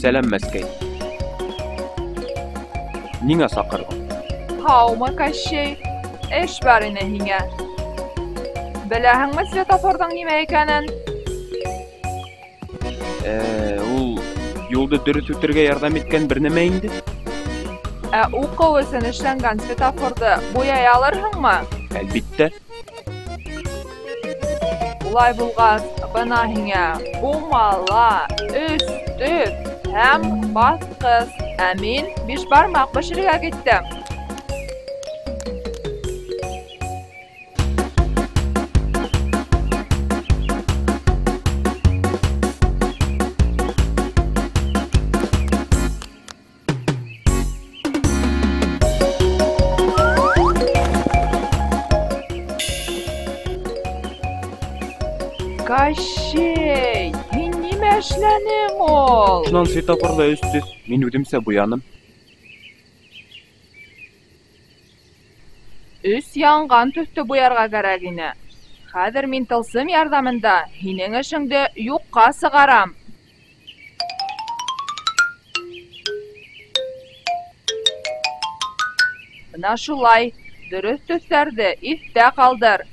Сәләм, Мәскәй! Ниңә саҡырҙың? Һаумы, Кащей! Эш бар ине һиңә. Беләһеңме светофорҙың нимә икәнен? Ул юлды дөрөҫ үтергә ярҙам иткән бер нәмә инде. Ә уҡыу өсөн эшләнгән светофорҙы буяй алырһыңмы? Әлбиттә. Улай булғас, бына һиңә бумала, өс төҫ һәм баҫҡыс. Ә мин бишбармаҡ бешерергә киттем. Кащей, һин нимә эшләнең ул? Шунан светофорҙа өс төҫ, мин үҙемсә буяным. Өс янған төҫтө буярға кәрәк ине. Хәҙер мин тылсым ярҙамында һинең эшеңде юҡҡа сығарам. Бына шулай, дөрөҫ төҫтәрҙе иҫтә ҡалдыр.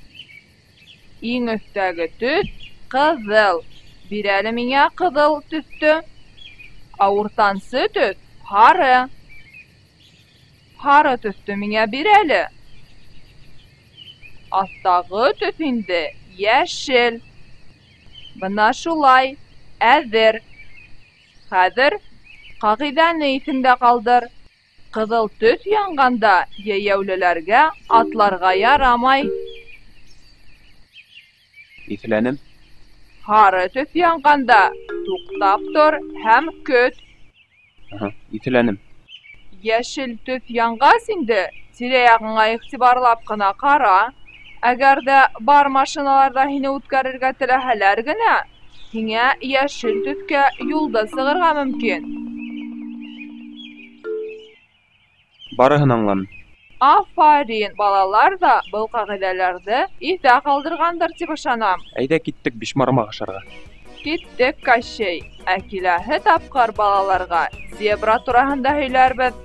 Иң өҫтәге төҫ ҡыҙыл. Бир әле миңә ҡыҙыл төҫтө. Ә уртансы төҫ һары. Һары төҫтө миңә бир әле. Аҫтағы төҫ инде йәшел. Бына шулай, әҙер. Хәҙер ҡағиҙәне иҫеңдә ҡалдыр. Ҡыҙыл төҫ янғанда йәйәүлеләргә атларға ярамай. Иҫләнем. Һары төҫ янғанда туҡтап тор һәм көт. Иҫләнем. Йәшел төҫ янғас инде тирә-яғыңа иғтибарлап ҡына ҡара. Әгәр ҙә бар машиналар ҙа һине үткәрергә теләһәләр генә, һиңә йәшел төҫкә юлды сығырға мөмкин. Барыһын аңланым. Афарин! Балалар ҙа был ҡағиҙәләрҙе иҫтә ҡалдырғандыр тип ышанам. Әйҙә киттек бишбармаҡ ашарға. Киттек, Кащей. Ә киләһе тапҡыр балаларға зебра тураһында һөйләрбеҙ.